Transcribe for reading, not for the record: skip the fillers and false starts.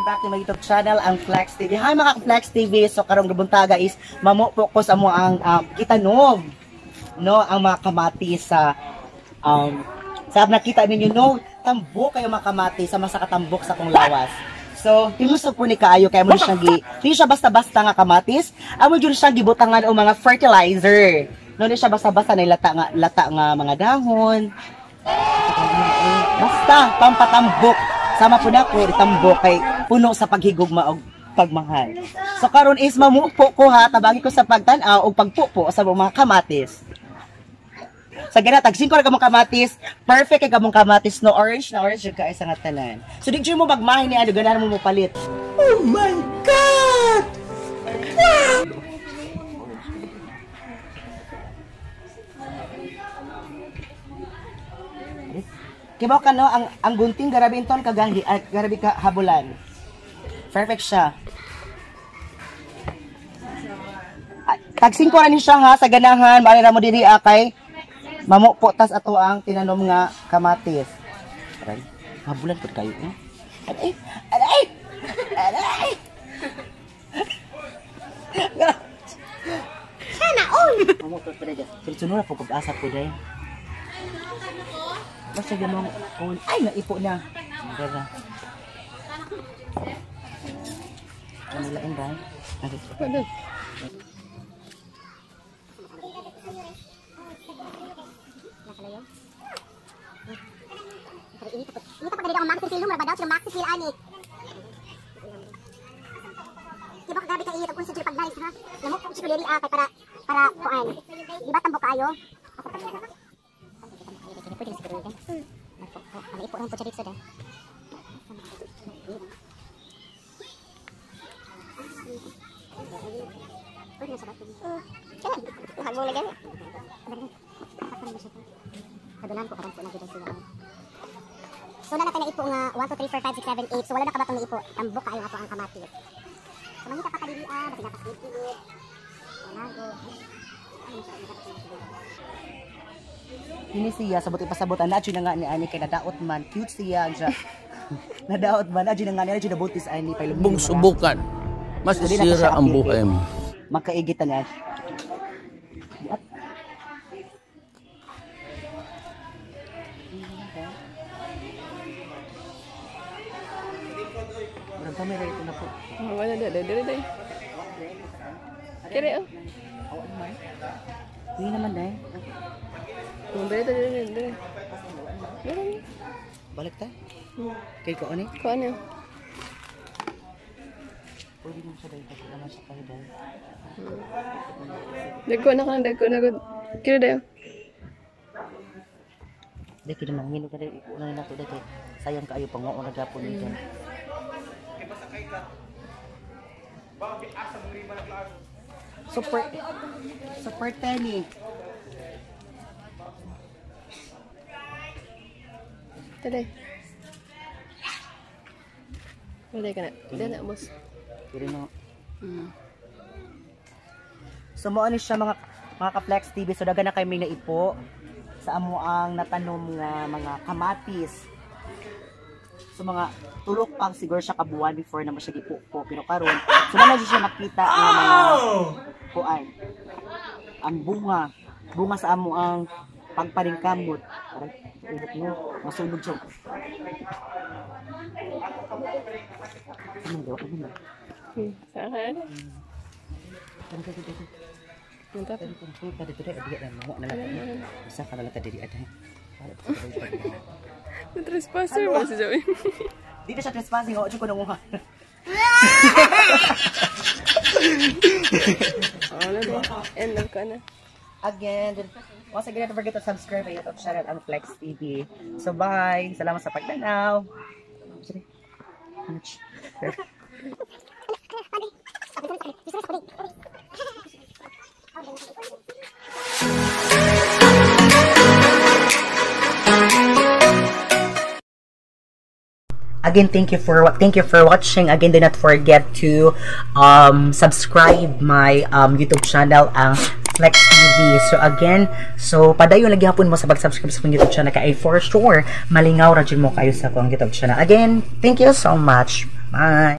Welcome back to my YouTube channel, ang Flex TV. Hi mga Flex TV. So karong buntaga is mamupo ko sa mo ang gitanom, no, ang mga kamatis sa sa nakita ninyo, no, tambok kayo mga kamatis sa mga katambok sa kong lawas. So, tinusok po ni kaayo kay mo siyang di siya basta-basta nga kamatis, amo jud siyang gibutangan og mga fertilizer. No, di siya basta-basta na lata nga mga dahon. Basta pampatambok. Sama po na ko itambok kay puno sa paghigugma og pagmahal. So karon is mamupo ko ha, tabagi ko sa pagtan-aw og pagpupo sa mga kamatis. Sa gana tag 5 ra kamong kamatis, perfect kay kamong kamatis, no, orange na orange jud kay sa nga tanan. So di jud mo magmahin ni ano, ganahan mo mopalit. Oh my God! Wow! Kibaw ka, no, ang gunting garabi inton kagahi, garabi ka habulan. Perfect siya. Tag 5 ra ni siya ha, sa ganahan, maari ra mo diri kay mamupo tas ato ang tinanom nga kamatis. Aray, habulan pud kayo, eh. Aray, aray. Aray. Sana all. Mamupo pud dai. Sunod ra po kog asa po dai. Basta gamang on. Ay, naipo na. Dara. Ano lain ba? Ano? Inita pa ang maxi film, mabadaw sila maxi feel ani. Di ba kagabi ka init ang unsa jud paglalis ha? Lamok ko siguro diri kay para kuan. Di ba tambok kaayo? Pwede na siguro din. Ano ipo rin po siya dito deh. Pwede na siya ba? Kailan? Mahal mo na gani. Kadunan ko karon po na jud sila. So na natin naipo nga 1 2 3 4 5 6 7 8. So wala na ka batong naipo. Tambok kaayo ato ang kamatis. So mangita pa ka diri basta nakasilid-silid. Wala. Ano siya? Ini siya sabot ipasabotan na na nga ni ani kay nadaot man cute siya siya. Nadaot man adyo na nga ni adyo nabuntis ani pailom. Bung subukan, masisira ang buhay mo. Magkaigitan na. Murag kami ra ito na po. Wala na dere dere. Kere oh. Hindi naman dai. Dere dere dere. Dere. Balik ta. Kay ko ani? Ko ano? Pwede mo siya dai kasi naman siya kayo dai. Dagko na ka, dagko na gud. Kere dayo. Dai kini mangino ka dai una na nato dai kay sayang kaayo panguo na gapon ni dai. Super super tiny. Dere. Wala ka na. Dere na boss. Kiri no. So mo ani siya mga ka-Flex TV. So daga na kay may naipo sa amo ang natanom nga mga kamatis. So mga tulok pang siguro siya kabuan before na mo siya gipupo, pero karon so na siya makita nga mga kuan. Ang bunga, bunga sa amo ang pagpaningkamot. Aray, init mo, masunog siya. Ano daw? Ano na? Sa akin. Munta. Isa ka na lang diri ada. Trespasser ba si Joey? Dito siya trespassing, oo, ko nanguha. Oh, na do. End of ka na. Again, once again, don't forget to subscribe my YouTube channel, ang Flex TV. So, bye! Salamat sa pagtanaw! Again, thank you for watching. Again, do not forget to subscribe my YouTube channel, ang Flex TV. So again, so padayon lagi hapon mo sa pag-subscribe sa akong YouTube channel kay for sure malingaw ra jud mo kayo sa akong YouTube channel. Again, thank you so much. Bye.